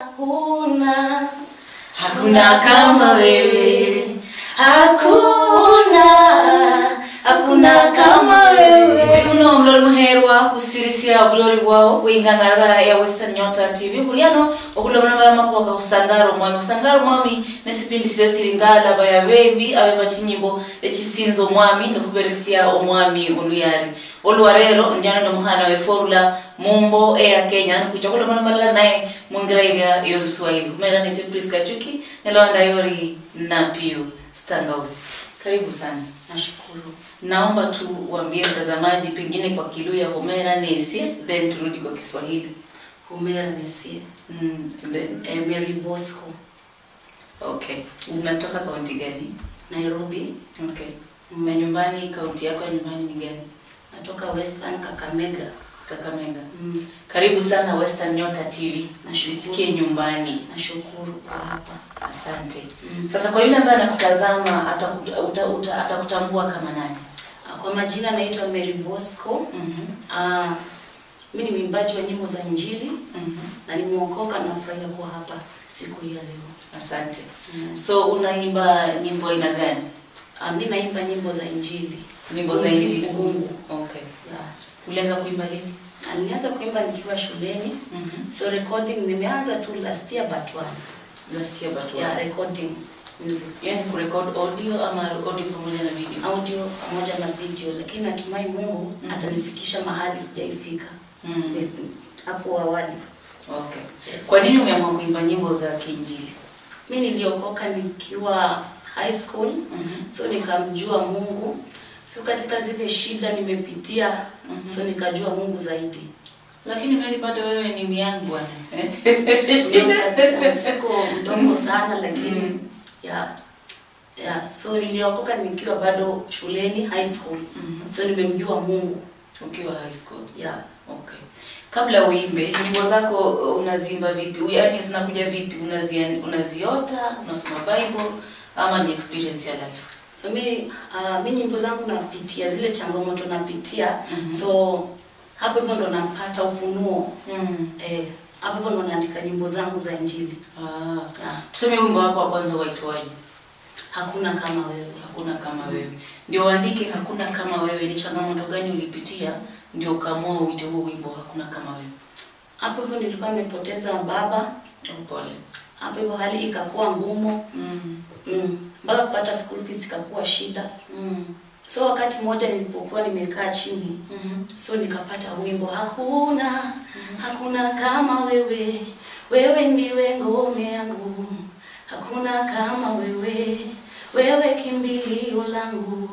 Hakuna, hakuna kama wewe, hakuna, hakuna kama wewe. Uno mlori muherwa husirisia bulori wao wingangara ya Western Nyota TV huliano okulamana makhoka usangaro mwami usangaro mwami nesipindi sile siringala baya bebi abe bachinyimbo echisinzo mwami nokuberesia omwami oluyari olwarero njano no muhana we formula mumbo eya Kenya nkuchakula mana naye mungira yo Kiswahili kumera nese Priska Chuki nelonda yori Napiu Stangausi. Karibu sana. Nashukuru. Naomba tu uambie mtazamaji pengine kwa Kiluya Homera Nesie, then turudi kwa Kiswahili. Homera Nesie. Then Mary Bosco. Okay. Unatoka kaunti gani? Nairobi. Okay. Na nyumbani, kaunti yako ya nyumbani ni gani? Natoka Western Kakamega. Kakamega. Karibu sana Western Nyota TV. Nashukuru. Nyumbani. Nashukuru kwa hapa. Asante. Sasa kwa yule ambaye anakutazama atakutambua kama nani? Kwa majina naitwa Mary Bosco. Mimi ni mwimbaji wa nyimbo za Injili. Na nimeokoka na nafurahia kuwa hapa siku hii ya leo. Asante. So unaimba nyimbo aina gani? Mimi naimba nyimbo za Injili. Nyimbo za Injili. Okay. Yeah. Ulianza kuimba lini? Nilianza kuimba nikiwa shuleni. So recording nimeanza tu last year but one. Last year but one. Yeah, recording music. Yaani kurecord audio ama audio pamoja na video? Audio pamoja na video, lakini natumai Mungu atanifikisha mahali sijaifika. Hapo awali. Okay. Yes. Kwa nini umeamua kuimba nyimbo za Kiinjili? Mimi niliokoka nikiwa high school. So nikamjua Mungu. So katika zile shida nimepitia, so nikajua Mungu zaidi. Lakini Mary bado wewe ni miangu bwana. Siko mdogo sana lakini yeah, so niliokoka nikiwa bado shuleni high school. So nimemjua Mungu ukiwa high school. Yeah. Okay. Kabla uimbe, nyimbo zako unazimba vipi? Yaani zinakuja vipi? Unaziota, unasoma Bible ama ni experience ya life? So mimi nyimbo zangu napitia zile changamoto napitia. So hapo hivyo ndo napata ufunuo. Hapo hivyo ndo naandika nyimbo zangu za Injili. Tuseme wimbo wako wa kwanza waitwaje? Hakuna kama wewe. Hakuna kama wewe. Ndio uandike hakuna kama wewe, ni changamoto gani ulipitia ndio ukaamua uite huo wimbo hakuna kama wewe? Hapo hivyo nilikuwa nimepoteza baba. Pole. Hapo hivyo hali ikakuwa ngumu. Mpaka kupata school fees ikakuwa shida. So wakati mmoja nilipokuwa nimekaa chini, so nikapata wimbo hakuna, hakuna kama wewe, wewe ndiwe ngome yangu, hakuna kama wewe, wewe kimbilio langu,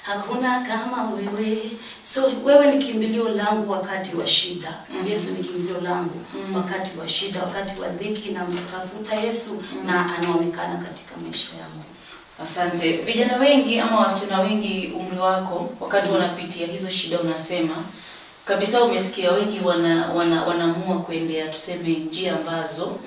hakuna kama wewe. So wewe ni kimbilio langu wakati wa shida. Yesu ni kimbilio langu wakati wa shida, wakati wa dhiki, na mtafuta Yesu na anaonekana katika maisha yangu. Asante. Vijana wengi ama wasichana wengi umri wako wakati wanapitia hizo shida unasema kabisa, umesikia wengi wanaamua kuendea tuseme njia ambazo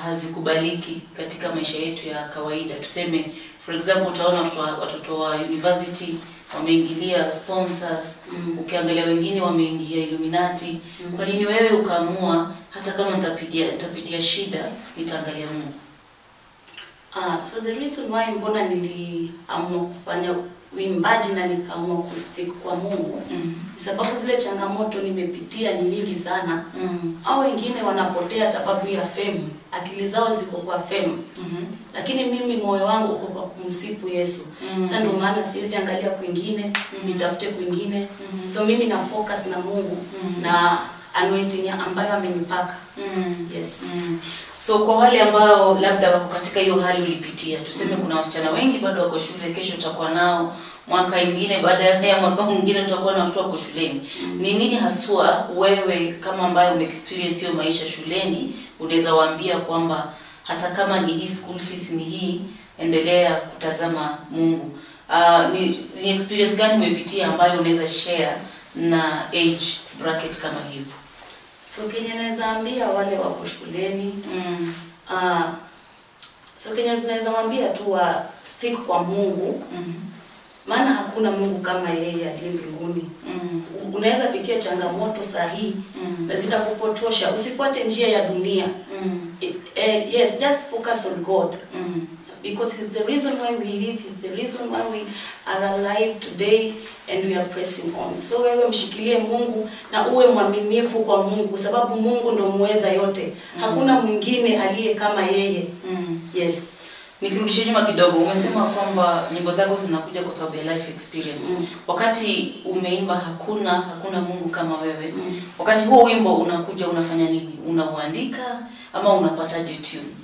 hazikubaliki katika maisha yetu ya kawaida. Tuseme for example utaona watoto wa university wameingilia sponsors, ukiangalia wengine wameingia Illuminati. Kwa nini wewe ukaamua hata kama nitapitia shida nitaangalia Mungu? So the reason why mbona niliamua kufanya uimbaji na nikaamua kustick kwa Mungu ni sababu zile changamoto nimepitia ni mingi sana. Au wengine wanapotea sababu ya fame, akili zao ziko kwa fame. Lakini mimi moyo wangu uko kwa kumsifu Yesu. Sasa ndio maana siwezi angalia kwingine, nitafute kwingine. So mimi na focus na Mungu na anointing ambayo amenipaka. Yes. So kwa wale ambao labda wako katika hiyo hali ulipitia, tuseme kuna wasichana wengi bado wako shule, kesho utakuwa nao, mwaka mwingine baada ya mwaka mwingine utakuwa na watoto wako shuleni. Ni nini haswa wewe kama ambaye umeexperience hiyo maisha shuleni unaweza waambia kwamba hata kama ni hii school fees ni hii, endelea kutazama Mungu? Ni experience gani umepitia ambayo unaweza share na age bracket kama hiyo? So Kenya naweza ambia wale wako shuleni, so Kenya naweza waambia tu wa stick kwa Mungu. Maana hakuna Mungu kama yeye aliye mbinguni. Unaweza pitia changamoto sahihi na zitakupotosha. Usifuate njia ya dunia. Yes, just focus on God. Because he's the reason why we live, he's the reason why we are alive today and we are pressing on. So wewe mshikilie Mungu na uwe mwaminifu kwa Mungu, sababu Mungu ndo muweza yote. Hakuna mwingine aliye kama yeye. Yes. Nikirudisha nyuma kidogo, umesema kwamba nyimbo zako zinakuja kwa sababu ya life experience. Wakati umeimba hakuna Mungu kama wewe. Wakati huo wimbo unakuja unafanya nini? Unauandika ama unapataje tune?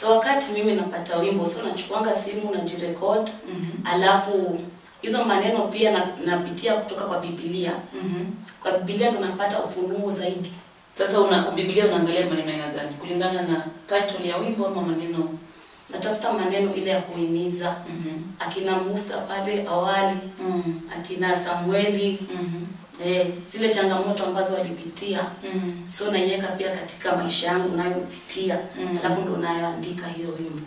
So wakati mimi napata wimbo, so nachukuanga simu najirecord. Alafu hizo maneno pia napitia kutoka kwa Biblia. Kwa Biblia ndo napata ufunuo zaidi. Sasa una Biblia unaangalia maneno aina gani? Kulingana na title ya wimbo ama maneno? Natafuta maneno ile ya kuhimiza. Akina Musa pale awali, akina Samueli, zile changamoto ambazo walipitia. So naiweka pia katika maisha yangu nayopitia. Alafu ndo nayoandika hiyo wimbo.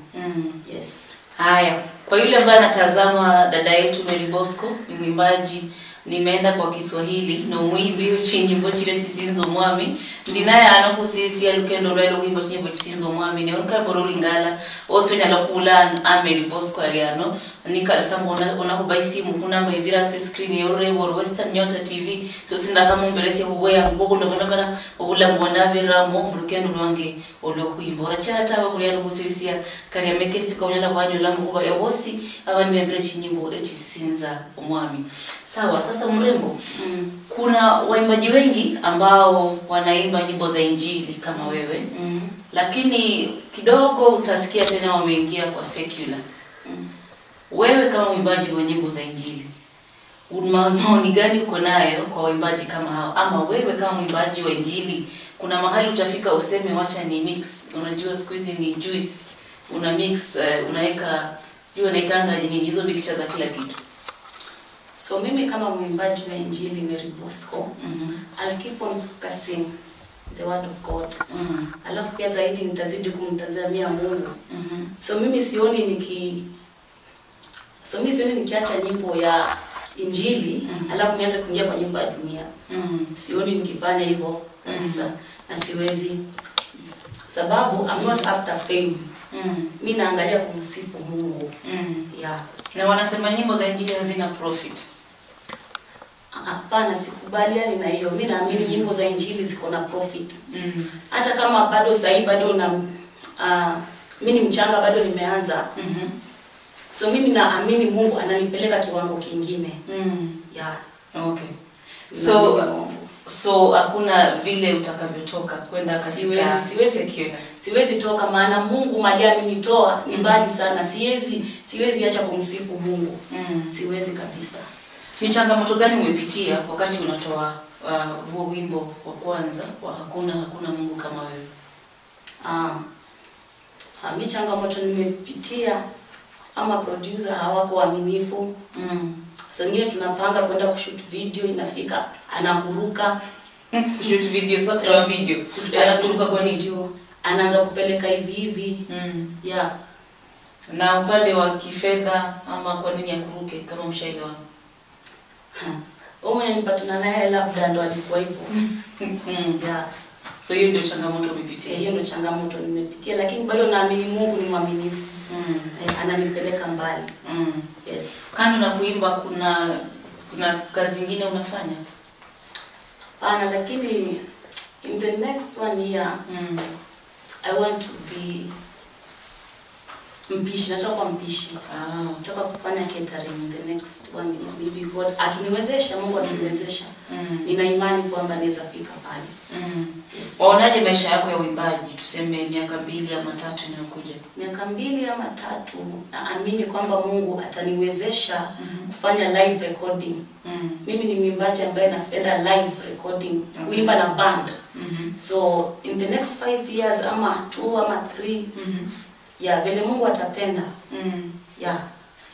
Yes. Haya, kwa yule ambaye anatazama dada yetu Mary Bosco, ni mwimbaji, nimeenda kwa Kiswahili na mwimbi chinyimbo chile chisinzo mwami ndinaye anokusisia lukendo lwelo wimbo chinyimbo chisinzo mwami ne onka lingala oswenya lokula a Mary Bosco aliano nikalasa ona kubaisimu kuna maibira screen yorore wor Western Nyota TV so sinda kama mbelese huboya ngoko ndabona obula mbona biramo mulukendo lwange olwokuimba orachara taba kuliano kusisia kali amekesi kaonyala wanyo lamu kuba ewosi abani bembere chinyimbo echisinza omwami. Sawa, sasa mrembo, kuna waimbaji wengi ambao wanaimba nyimbo za injili kama wewe, lakini kidogo utasikia tena wameingia kwa secular. Wewe kama mwimbaji wa nyimbo za injili, maoni gani uko nayo kwa waimbaji kama hao? Ama wewe kama mwimbaji wa injili, kuna mahali utafika useme wacha ni mix? Unajua siku hizi ni juice, una mix, unaweka sijui unaitanga nini hizo mixture za kila kitu. So mimi kama mwimbaji wa injili Mary Bosco, I'll keep on focusing the word of God. Alafu pia zaidi nitazidi kumtazamia Mungu. So mimi sioni nikiacha nyimbo ya injili, alafu nianze kuingia kwa nyimbo ya dunia. Sioni nikifanya hivyo kabisa, na siwezi. Sababu I'm not after fame. Mimi naangalia kumsifu Mungu. Yeah. Na wanasema nyimbo za injili hazina profit. Hapana, sikubaliani na hiyo. Mimi naamini nyimbo za injili ziko na profit. Hata kama bado sasa bado na mimi ni mchanga bado nimeanza. So mimi naamini Mungu ananipeleka kiwango kingine. Yeah. Okay. So hakuna vile utakavyotoka kwenda katika siwezi toka, maana Mungu mali amenitoa ni mbali sana. Siwezi acha kumsifu Mungu. Siwezi kabisa. Ni changamoto gani umepitia wakati unatoa huo wimbo wa kwanza wa hakuna Mungu kama wewe? Mi changamoto nimepitia, ama producer hawako waaminifu. Sasa nyingine tunapanga kwenda kushoot video, inafika anakuruka. Kushoot video sasa kutoa video. Anakuruka kwa nini? Anaanza kupeleka hivi hivi. Yeah. Na upande wa kifedha ama kwa nini akuruke kama mshaelewa? Mwenye nipatana naye labda ndo alikuwa hivyo. Yeah. So hiyo ndio changamoto umepitia. Hiyo ndio changamoto nimepitia, lakini bado naamini Mungu ni mwaminifu. Ananipeleka mbali. Yes. Kando na kuimba kuna kazi nyingine unafanya? Hapana, lakini in the next 1 year I want to be mpishi. Nataka kuwa mpishi. Nataka kufanya catering in the next 1 year. Maybe God akiniwezesha, Mungu akiniwezesha. Nina imani kwamba naweza fika pale. Yes. Waonaje maisha yako ya uimbaji? Tuseme miaka 2 ama 3 inayokuja. Miaka 2 ama 3 naamini kwamba Mungu ataniwezesha kufanya live recording. Mimi ni mwimbaji ambaye napenda live recording, kuimba na band. So in the next 5 years ama 2 ama 3, yeah, vile Mungu atapenda. Yeah.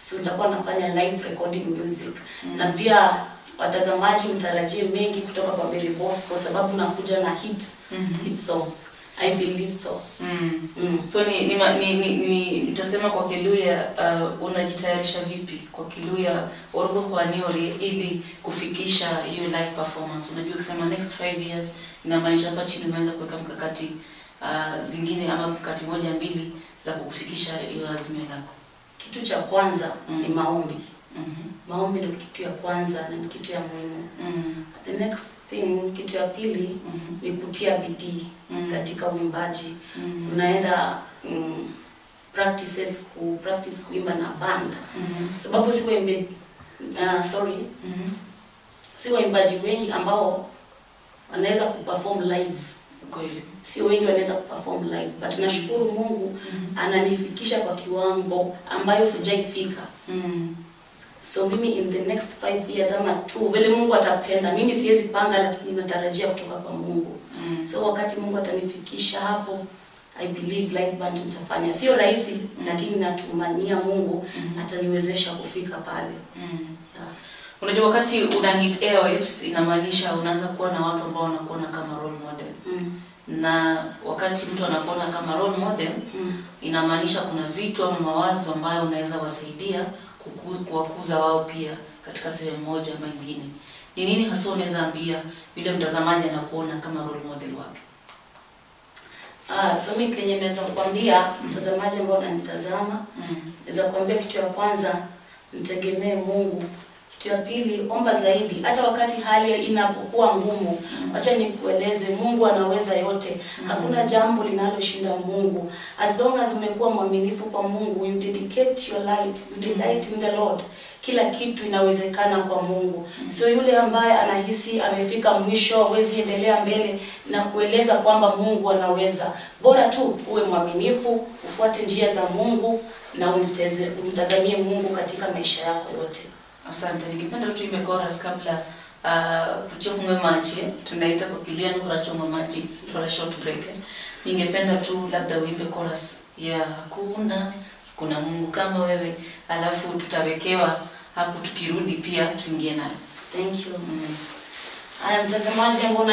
So nitakuwa nafanya live recording music. Na pia watazamaji mtarajie mengi kutoka kwa Mary Bosco, sababu nakuja na hit songs. I believe so. So ni utasema kwa Kiluya, unajitayarisha vipi kwa Kiluya orgo kwa niori ili kufikisha hiyo live performance? Unajua ukisema next 5 years inamaanisha hapa chini umeanza kuweka mkakati zingine ama mkakati moja mbili za kukufikisha hiyo azimio lako. Kitu cha kwanza ni maombi. Maombi ndio kitu ya kwanza na ni kitu ya muhimu. The next thing, kitu ya pili ni kutia bidii katika uimbaji. Unaenda practices, ku practice kuimba na band. Sababu si waimbaji wengi ambao wanaweza kuperform live. Kweli. Sio wengi wanaweza kuperform live, but nashukuru Mungu ananifikisha kwa kiwango ambayo sijaifika. So mimi in the next 5 years ama 2, vile Mungu atapenda, mimi siwezi panga, lakini natarajia kutoka kwa Mungu. So wakati Mungu atanifikisha hapo, I believe live band nitafanya. Sio rahisi, lakini natumania Mungu ataniwezesha kufika pale. Yeah. Unajua wakati una hit airwaves inamaanisha unaanza kuwa na watu ambao wanakuona kama role model. Na wakati mtu anakuona kama role model, inamaanisha kuna vitu ama mawazo ambayo unaweza wasaidia kuwakuza wao pia katika sehemu moja ama nyingine. Ni nini hasa unaweza ambia yule mtazamaji anakuona kama role model wake? So mimi kenye naweza kuambia mtazamaji ambao unanitazama, naweza kuambia kitu ya kwanza, mtegemee Mungu. Kitu ya pili, omba zaidi. Hata wakati hali inapokuwa ngumu, wacha nikueleze, Mungu anaweza yote. Hakuna jambo linaloshinda Mungu. As long as umekuwa mwaminifu kwa Mungu, you dedicate your life, you delight in the Lord, kila kitu inawezekana kwa Mungu. So yule ambaye anahisi amefika mwisho, hawezi endelea mbele, na kueleza kwamba Mungu anaweza. Bora tu uwe mwaminifu, ufuate njia za Mungu na umtazamie Mungu katika maisha yako yote. Asante. Ningependa tuimbe chorus kabla kuchongwe machi, tunaita kwa Kiluya ni machi for a short break. Ningependa tu labda uimbe chorus ya hakuna kuna Mungu kama wewe, alafu tutawekewa hapo tukirudi pia tuingie nayo. Thank you. Haya, mtazamaji ambao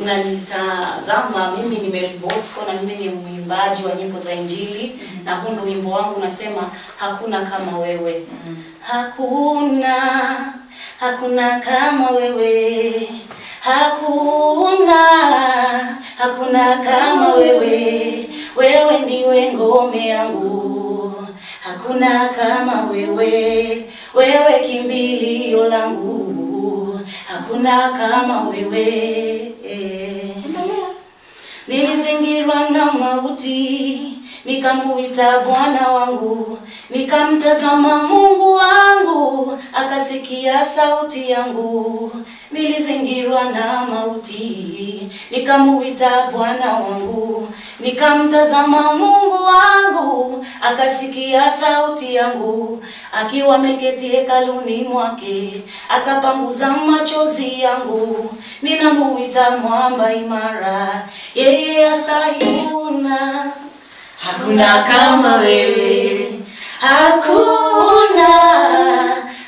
unanitazama, mimi ni Mary Bosco na mimi ni mwimbaji wa nyimbo za Injili, na huu ndio wimbo wangu unasema hakuna kama wewe. Hakuna, hakuna kama wewe. Hakuna, hakuna kama wewe. Wewe ndiwe ngome yangu. Hakuna kama wewe. Wewe kimbilio langu. Hakuna kama wewe. Nilizingirwa na mauti, nikamuita Bwana wangu, nikamtazama Mungu wangu, akasikia sauti yangu. Nilizingirwa na mauti, nikamuita Bwana wangu, nikamtazama Mungu wangu, akasikia sauti yangu. Akiwa ameketi hekaluni mwake, akapanguza machozi yangu. Ninamuita mwamba imara, yeye astahili. Hakuna kama wewe. Hakuna,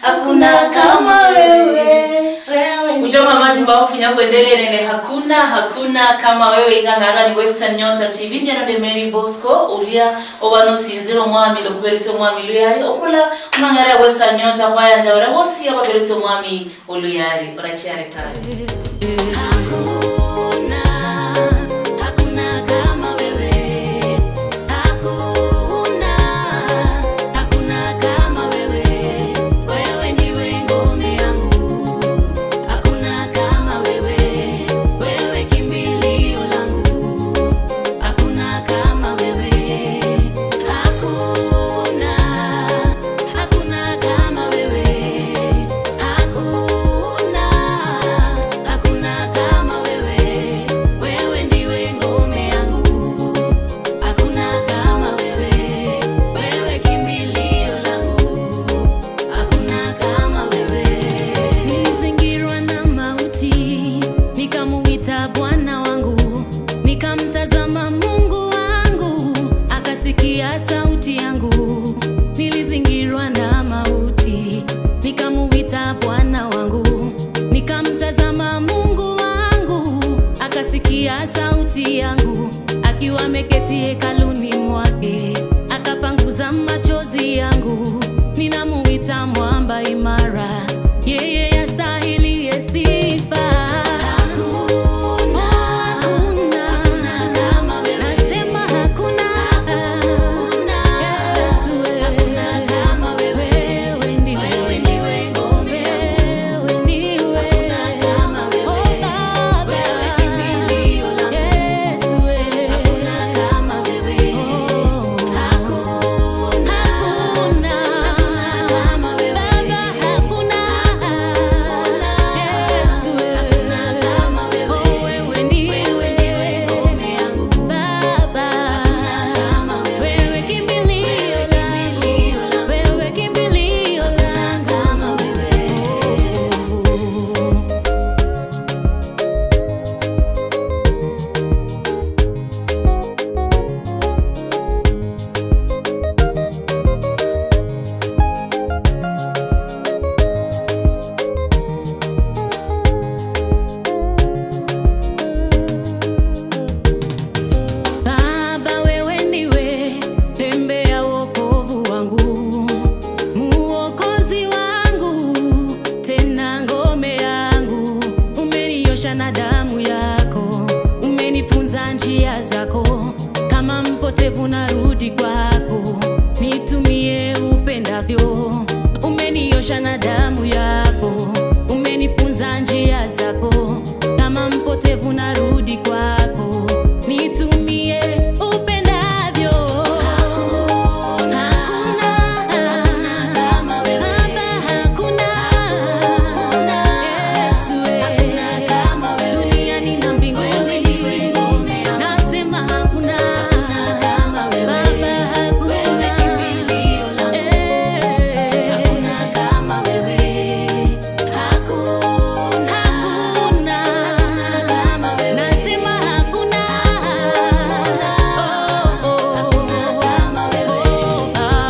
hakuna kama wewe. Kuchoma maji mbaofu nyakuendelee nene hakuna, hakuna kama wewe. Ingangara ni Western Nyota TV nyana de Mary Bosco ulia obano sinziro mwami lokuberese mwami luyari okula umangara Western Nyota waya njawara wosi ababerese mwami oluyari orachiare tayo. Hakuna, hakuna kama wewe. Hakuna, hakuna kama wewe. Wewe ndiwe ngome yangu. Hakuna kama wewe. Wewe kimbilio langu. Hakuna kama wewe. Hakuna, hakuna kama wewe. Hakuna, hakuna kama wewe. sauti yangu akiwa ameketi hekaluni mwake, akapanguza machozi yangu. Ninamuita mwamba imara, yeye yastahili sifa. Hakuna, hakuna kama wewe. Nasema hakuna, hakuna, hakuna kama wewe. Wewe ndiwe, wewe ndiwe ngome yangu. Wewe ndiwe, hakuna kama wewe. Oh Baba, wewe kimbilio langu. Yesu wewe, hakuna kama wewe. Hakuna, hakuna, hakuna kama wewe. Baba, hakuna, Yesu wewe, hakuna kama wewe. Oh, wewe ndiwe, wewe ndiwe ngome yangu. Baba, hakuna kama wewe. Wewe kimbilio langu. Wewe kimbilio langu. Kama wewe. Baba, wewe ndiwe pembe ya wokovu wangu, muokozi wangu, tena ngome yangu. Umeniosha na damu yako, umenifunza njia zako. Kama mpotevu narudi kwako, nitumie upendavyo. Umeniosha na damu yako, umenifunza njia zako. Kama mpotevu narudi kwako, nitumie upendavyo. Hakuna, hakuna kama wewe. Baba, hakuna, Yesu wewe, hakuna kama wewe. Duniani na mbinguni, wewe ndiwe ngome yangu. Nasema hakuna, hakuna kama wewe. Baba, hakuna, wewe kimbilio langu. Hakuna kama wewe. Hakuna, hakuna kama wewe. Nasema hakuna, hakuna kama wewe.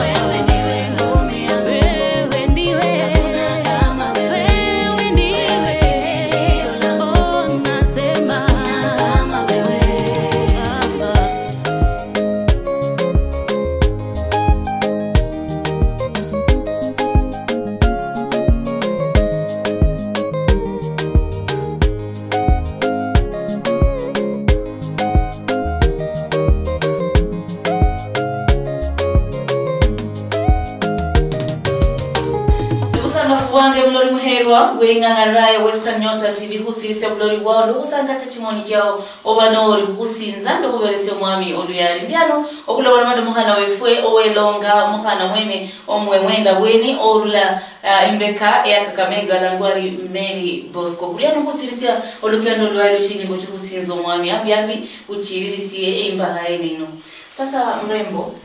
Wewe ndiwe ngome yangu. Wewe ndiwe, hakuna kama wewe. Wewe ndiwe kimbilio langu. Oh, nasema hakuna kama wewe. Baba. Usangafu wange bulori muherwa weng'ang'araye Western Nyota TV husirise bulori bwao ndokhusangasa chimoni chao oba nori khusinza ndokhuberesya omwami oluyali ndiano okhulobana mando mukhana wefwe owelonga mukhana mwene omwe mwenda bweni orula imbeka eya Kakamega langwari Mary Bosco khuliano khusirisya olukendo lwayo chinyimbo chikhusinza omwami ambi ambi uchililisie imbakha yene ino. Sasa mrembo,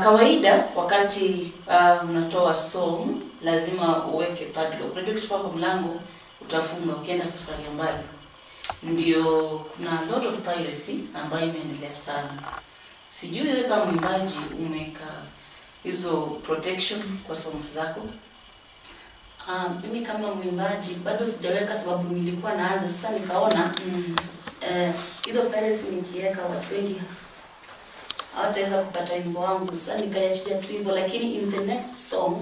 kawaida wakati unatoa song lazima uweke padlock. Unajua ukitoka kwa mlango utafunga ukienda safari ya mbali. Ndio kuna a lot of piracy ambayo imeendelea sana. Sijui wewe kama mwimbaji umeweka hizo protection kwa songs zako? Mimi kama mwimbaji bado sijaweka, sababu nilikuwa naanza sasa nikaona hizo piracy nikiweka watu wengi hawataweza kupata wimbo wangu. Sasa nikaachilia tu hivyo, lakini in the next song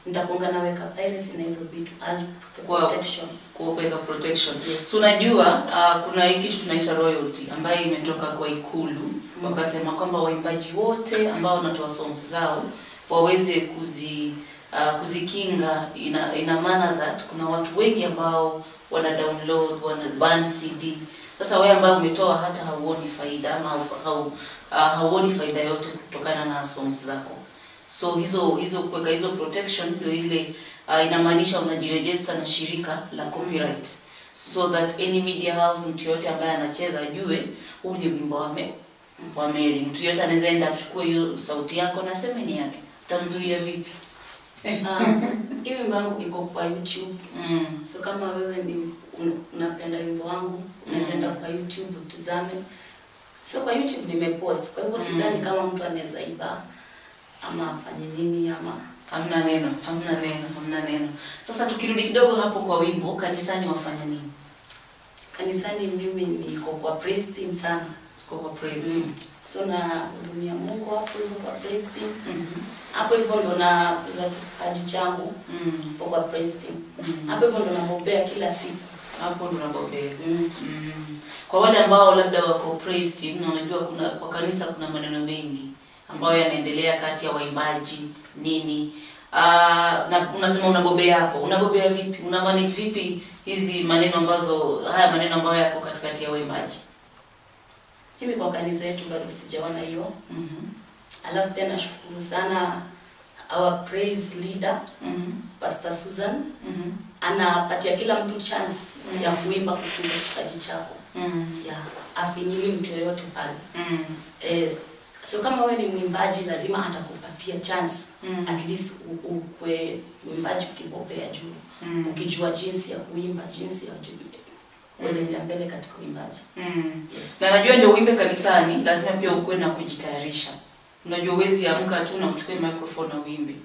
nitakuanga naweka piracy na hizo vitu, I'll put the protection. Kwa kuweka protection. Yes. So unajua kuna hii kitu tunaita royalty ambayo imetoka kwa Ikulu. Wakasema kwamba waimbaji wote ambao wanatoa songs zao waweze kuzikinga. Ina maana that kuna watu wengi ambao wana download, wana burn CD. Sasa wewe ambao umetoa hata hauoni faida ama hauoni faida yote kutokana na songs zako. So hizo kuweka hizo protection ndio ile inamaanisha unajiregister na shirika la copyright, so that any media house, mtu yote ambaye anacheza ajue huu ni wimbo wa Mary. Mtu yote anaweza enda achukue hiyo sauti yako na aseme ni yake. Utamzuia vipi? Hii wimbo wangu iko kwa YouTube. So kama wewe ni unapenda wimbo wangu, unaweza enda kwa YouTube utazame. So kwa YouTube nimepost. Kwa hivyo sidhani kama mtu anaweza iba ama afanye nini ama Hamna neno, hamna neno, hamna neno. Sasa tukirudi kidogo hapo kwa wimbo, kanisani wafanya nini? Kanisani mimi niko kwa praise team sana. Uko kwa praise team. So na hudumia Mungu hapo hivyo kwa praise team. Hapo hivyo ndo nakuza kipaji changu. Kwa praise team. Hapo hivyo ndo nabobea kila siku. Hapo ndo nabobea. Kwa wale ambao labda wako praise team, na unajua kuna kwa kanisa kuna maneno mengi ambayo yanaendelea kati ya waimbaji nini. Na unasema unabobea hapo. Unabobea vipi? Una manage vipi hizi maneno ambazo haya maneno ambayo yako katikati ya waimbaji? Mimi kwa kanisa yetu bado sijaona hiyo. Alafu pia nashukuru sana our praise leader, Pastor Susan. Anapatia kila mtu chance ya kuimba, kukuza kipaji chako. Ya, afinyili mtu yoyote pale. So kama wewe ni mwimbaji lazima atakupatia chance. At least ukue mwimbaji ukibobea juu. Ukijua jinsi ya kuimba, jinsi ya kuendelea mbele katika uimbaji. Yes. Na najua ndio uimbe kanisani lazima pia ukue na kujitayarisha. Unajua huwezi amka tu na uchukue microphone na uimbe.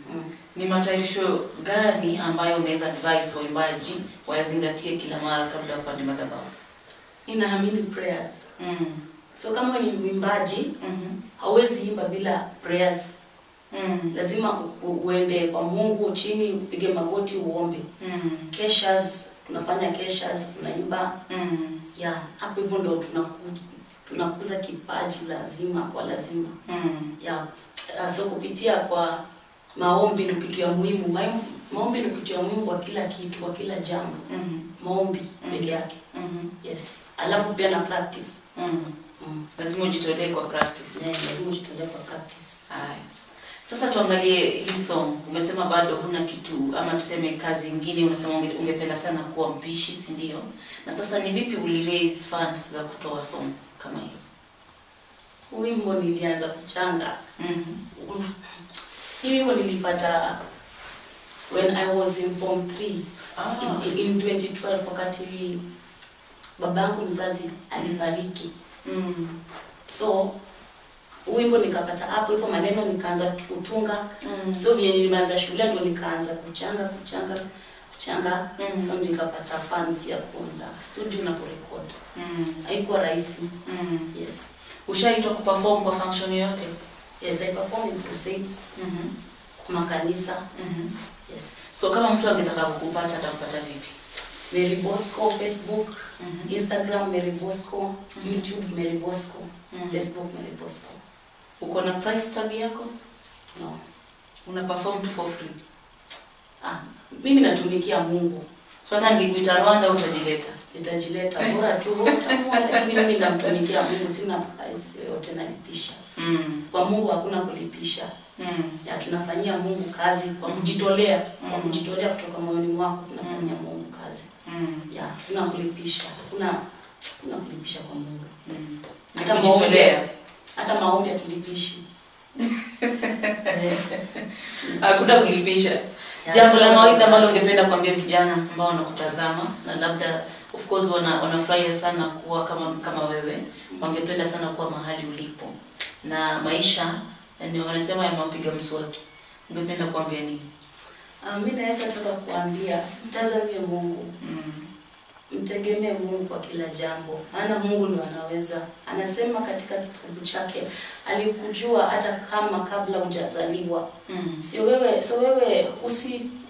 Ni matayarisho gani ambayo unaweza advise waimbaji wayazingatie kila mara kabla ya kupanda madhabahu? Ninaamini prayers. So kama ni mwimbaji, hauwezi imba bila prayers. Lazima uende kwa Mungu chini, upige magoti uombe. Keshas, tunafanya keshas, tunaimba. Yeah, hapo hivyo ndo tunakuza kipaji lazima kwa lazima. Yeah. So kupitia kwa maombi ndio kitu ya muhimu. Maombi ndio kitu ya muhimu kwa kila kitu, kwa kila jambo. Maombi peke yake. Yes. Alafu pia na practice. Lazima ujitolee kwa practice. Yeah, lazima ujitolee kwa practice. Haya. Sasa tuangalie hii song. Umesema bado huna kitu ama tuseme kazi nyingine, unasema ungependa sana kuwa mpishi, si ndio? Na sasa ni vipi uli raise funds za kutoa song kama hiyo? Wimbo nilianza kuchanga. Hii wimbo nilipata when I was in form 3. In 2012 wakati babangu mzazi alifariki. So wimbo nikapata hapo ipo maneno nikaanza kutunga. So vile nilianza shule ndo nikaanza kuchanga. So nikapata funds ya kuenda studio na kurecord. Haikuwa rahisi. Yes. Ushaitwa kuperform kwa function yoyote? Yes, I perform in crusades. Kwa makanisa. Yes. So kama mtu angetaka kukupata atakupata vipi? Mary Bosco Facebook, Instagram Mary Bosco, YouTube Mary Bosco, Facebook Mary Bosco. Uko na price tag yako? No. Una perform tu for free? Mimi natumikia Mungu. So hata nikikuita Rwanda utajileta? Nitajileta, bora tu utamuona, lakini mimi namtumikia Mungu, sina price yoyote nalipisha. Kwa Mungu hakuna kulipisha. Ya, tunafanyia Mungu kazi kwa kujitolea, kwa kujitolea kutoka moyoni mwako tunafanyia Mungu kazi. Ya, hakuna kulipisha. Hakuna kulipisha kwa Mungu. Hata kujitolea, hata maombi hatulipishi. Hakuna kulipisha. Jambo la mawaidha ambalo ungependa kuambia vijana ambao wanakutazama na labda of course wanafurahia sana kuwa kama wewe, wangependa sana kuwa mahali ulipo na maisha ni wanasema yamempiga mswaki, ungependa kuambia nini? Mimi naweza taka kuambia mtazamie Mungu. Mtegemee Mungu kwa kila jambo, maana Mungu ndiye anaweza. Anasema katika kitabu chake alikujua hata kama kabla hujazaliwa. Sio wewe, sio wewe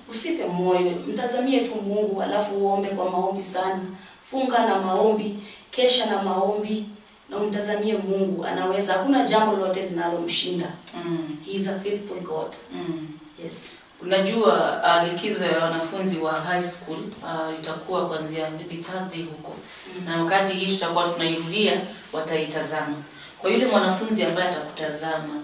usife moyo. Mtazamie tu Mungu, alafu uombe kwa maombi sana. Funga na maombi, kesha na maombi, na umtazamie Mungu, anaweza. Hakuna jambo lolote linalomshinda. He is a faithful God. Yes. Unajua likizo ya wanafunzi wa high school itakuwa kuanzia maybe Thursday huko. Na wakati hii tutakuwa tunairudia wataitazama. Kwa yule mwanafunzi ambaye atakutazama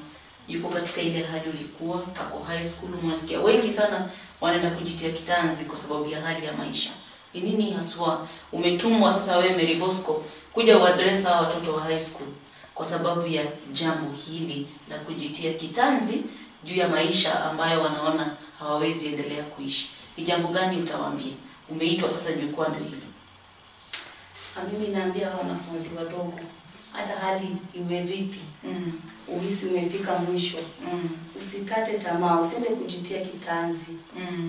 yuko katika ile hali ulikuwa, ako high school, unasikia wengi sana wanaenda kujitia kitanzi kwa sababu ya hali ya maisha. Ni nini haswa umetumwa sasa wewe Mary Bosco kuja uaddress hawa watoto wa high school kwa sababu ya jambo hili la kujitia kitanzi juu ya maisha ambayo wanaona hawawezi endelea kuishi? Ni jambo gani utawaambia? Umeitwa sasa jukwaa ndio hilo. Mimi naambia wanafunzi wadogo Hata hali iwe vipi, uhisi umefika mwisho, usikate tamaa, usiende kujitia kitanzi.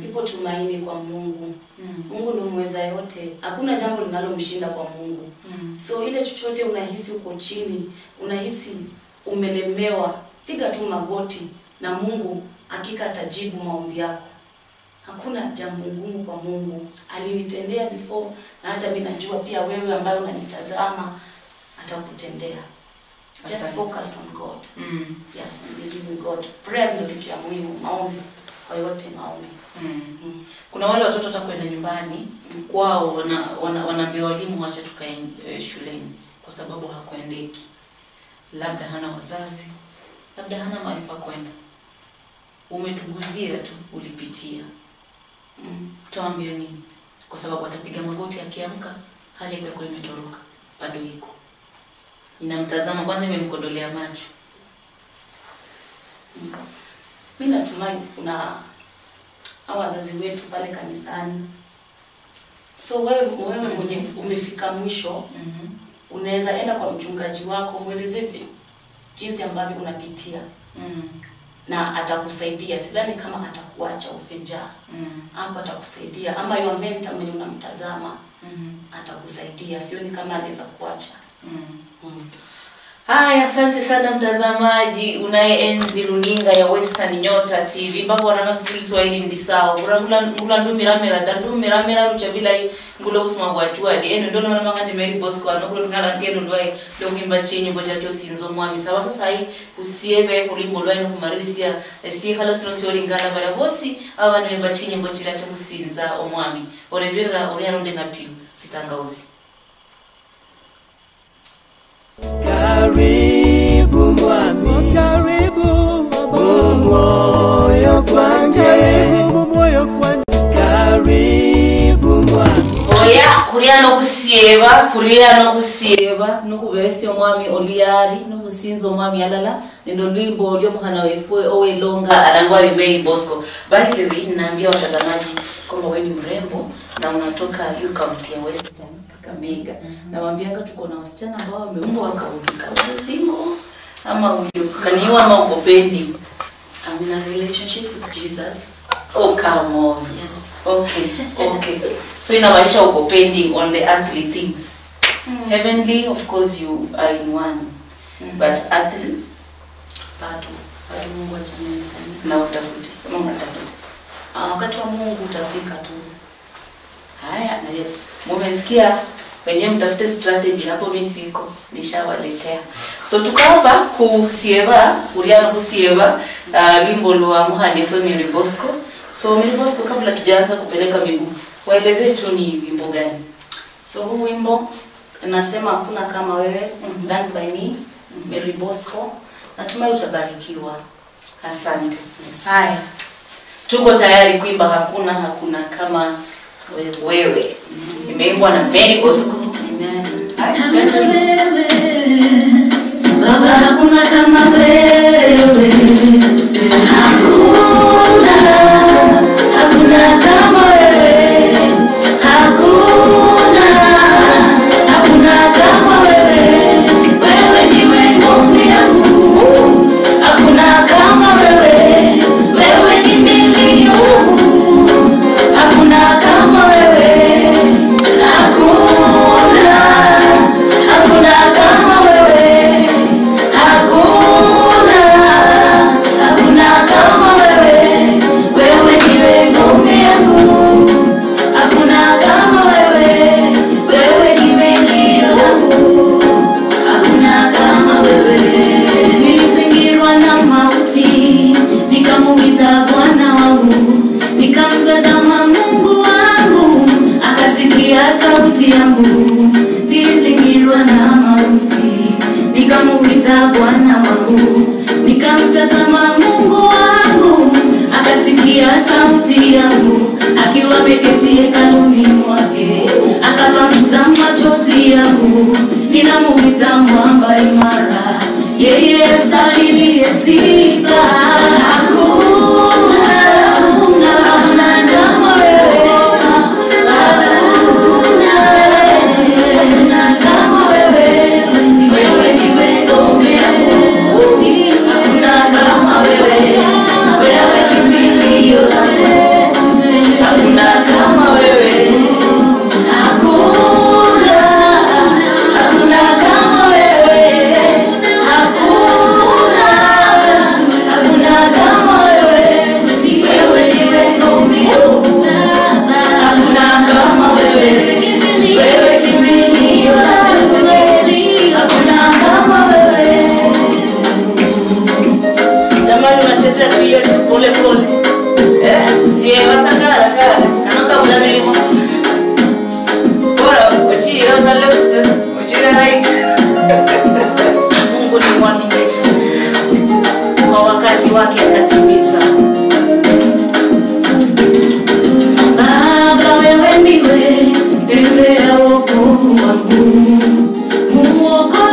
Ipo tumaini kwa Mungu. Mungu ndio mweza yote. Hakuna jambo linalomshinda kwa Mungu. So ile chochote unahisi uko chini, unahisi umelemewa, piga tu magoti na Mungu hakika atajibu maombi yako. Hakuna jambo ngumu kwa Mungu. Alinitendea before, na hata mimi najua pia wewe ambaye unanitazama atakutendea. Just focus on God. Yes, and believe in God. Prayers ndio kitu ya muhimu, maombi. Kwa yote maombi. Kuna wale watoto hata kwenda nyumbani kwao wanaambia walimu wacha tukae shuleni kwa sababu hakuendeki. Labda hana wazazi, labda hana mahali pa kwenda. Umetuguzia tu ulipitia. Utawaambia nini? Kwa sababu atapiga magoti akiamka, hali itakuwa imetoroka, bado iko. Inamtazama kwanza, imemkodolea macho. Mimi natumai kuna hawa wazazi wetu pale kanisani. So wewe mwenye umefika mwisho, unaweza enda kwa mchungaji wako, mueleze jinsi ambavyo unapitia. Na atakusaidia. Sidhani kama atakuacha ufe njaa. Hapo atakusaidia. Ama your mentor mwenye unamtazama, atakusaidia. Sioni kama anaweza kuacha. Haya, asante sana mtazamaji unayeenzi runinga ya Western Nyota TV. Mbapo wananga Swahili ndi sawa. Ngula ndumiramera ndumiramera ruchabila ngula usma bwachwa di eno ndono mama ngandi Mary Bosco ano kulo ngala ngeno ndwaye lokuimba chenye mboja cho sinzo mwami. Sawa sasa hii usiebe kulimbo lwaye kumarisia si halo sino siolingala bala bosi abantu emba chenye mbochila cha kusinza omwami. Orebera orianonde na piu sitangauzi. Karibu mwami, karibu moyo kwangu, karibu moyo kwangu, karibu mwami. Oya kuriano kusieba nukuberesi omwami oluyari nukusinza omwami alala nendo lwimbo olyo muhana wefwe owelonga alangwa Mary Bosco. By the way, ninaambia watazamaji kwamba wewe ni mrembo na unatoka hiyo county ya Western Kakamega. Nawaambianga tuko na wasichana ambao wameumbwa wakaumbika. Uko single ama ukaniwa ama uko pending? I'm in a relationship with Jesus. Oh, come on. Yes. Okay. So inamaanisha uko pending on the earthly things. Heavenly, of course, you are in one. But earthly, bado Mungu atanionekania. Na utafute. Kama unatafuta. Wakati wa Mungu utafika tu. Haya, yes. Mumesikia wenyewe, mtafute strategy hapo, mimi siko, nishawaletea. So tukaba kusieva, uriano kusieva, wimbo lwa muhanifu Mary Bosco. So Mary Bosco, kabla tujaanza kupeleka miguu, waelezee tu ni wimbo gani? So huu wimbo nasema hakuna kama wewe, done by me, Mary Bosco. Natumai utabarikiwa. Asante. Yes. Haya. Tuko tayari kuimba hakuna kama wewe. Imeimbwa na Mary Bosco. Amen. Baba, hakuna kama wewe. Hakuna kama wewe. Hakuna kama wewe. Wewe ndiwe ngome yangu. Hakuna kama wewe. Wewe ni milio. Hakuna kama wewe. Hakuna kama wewe. Hakuna kama wewe. Wewe ndiwe ngome yangu. Hakuna kama wewe. Wewe ni milio yangu. Hakuna kama wewe. Nilizingirwa na mauti, nikamuita Bwana wangu, nikamtazama Mungu wangu, akasikia sauti yangu. Nilizingirwa na mauti, nikamuita Bwana wangu, nikamtazama Mungu wangu, akasikia sauti yangu. Akiwa ameketi hekaluni mwake, akapanguza machozi yangu. Ninamuita mwamba imara, yeye astahili sifa. Hakuna kama wewe. Hakuna kama wewe. Wewe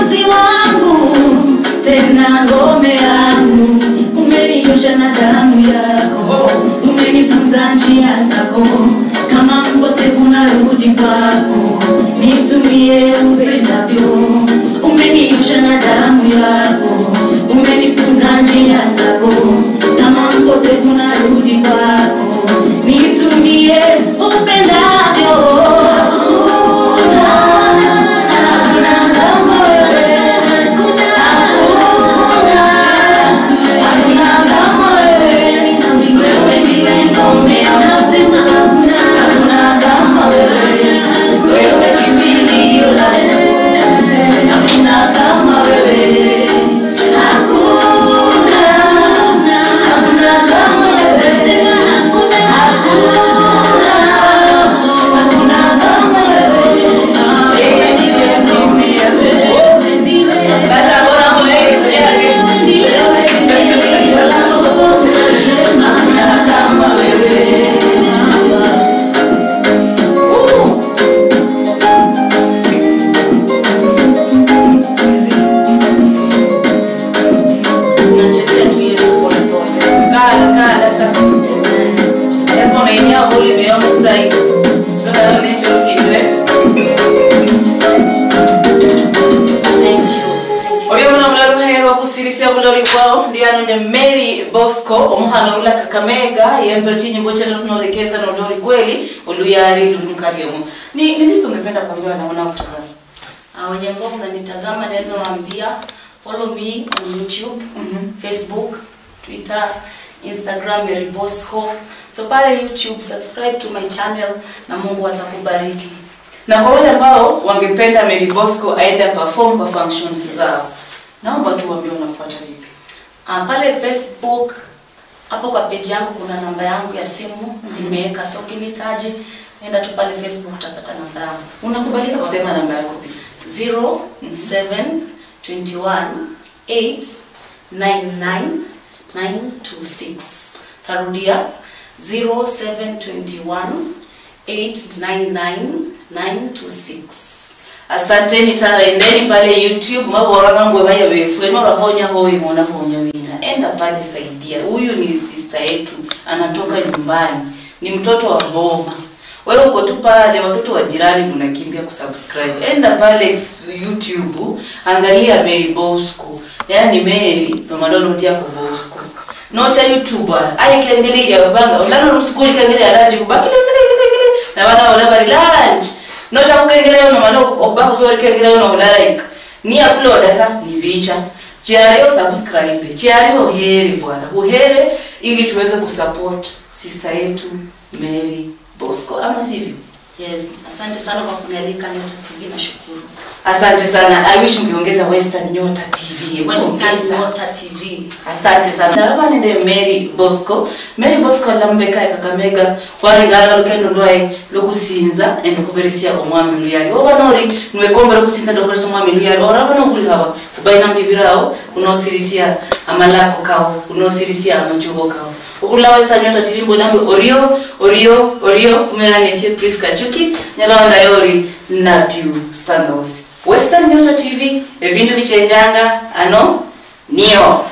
Mwokozi wangu, tena ngome yangu, umeniosha na damu yako, umenifunza njia zako, kama mpotevu narudi kwako, nitumie upendavyo. Umeniosha na damu yako, umenifunza njia zako, kama mpotevu narudi kwako, nitumie upendavyo. Mary Bosco omuhana ula Kakamega yembere chinyimbo chene tunolekeza na udori kweli oluyari lulumkariomo. Ni nini ungependa kuambia wanaona kutazama? Wenye ambao mnanitazama naweza waambia follow me on YouTube, Facebook, Twitter, Instagram Mary Bosco. So pale YouTube subscribe to my channel na Mungu atakubariki. Na kwa wale ambao wangependa Mary Bosco aende perform kwa functions zao, naomba tu waambie unapata vipi? Pale Facebook hapo kwa page yangu kuna namba yangu ya simu nimeweka, so ukinihitaji nenda tu pale Facebook utapata namba yangu. Unakubalika kusema namba yako pia? 0721 899 926. Tarudia 0721 899 926. Asanteni sana, endeni pale YouTube mabora ngwe baya befwe norahonya hoyi ngona honya wina. Enda pale saidia. Huyu ni sister yetu, anatoka nyumbani. Ni mtoto wa boma. Wewe uko tu pale, watoto wa jirani unakimbia kusubscribe. Enda pale YouTube, angalia Mary Bosco. Yaani Mary no madolo yako Bosco. Nocha YouTube ai kengele ya babanga, ulalo msukuri kengele alaji kubaki na wana wala bari lunch. Nocha kukengele no malo obako sori kengele no like. Ni upload sasa ni vicha. Chiario subscribe. Chiario heri bwana. Uhere ili tuweze kusupport sister yetu Mary Bosco, ama sivyo? Yes, asante sana kwa kunialika Nyota TV, nashukuru. Asante sana. I wish ungeongeza Western Nyota TV. Western Nyota TV. Asante sana. Na nende Mary Bosco. Mary Bosco lambeka Kakamega kwaringala lukendo lwae lokusinza endo kuberesia omwami luyali. Oba nori nwekomba lokusinza ndo kuberesia omwami luyali. Ora bano kuli hawa kubaina mbibirao unosirisia amalako kao, unosirisia amachugo kao. Ukula Western Nyota TV mbolambe orio orio orio umeranyesie Priska Chuki nyalawanda yori nabiu sangausi. Western Nyota TV evindu vichenjanga ano nio.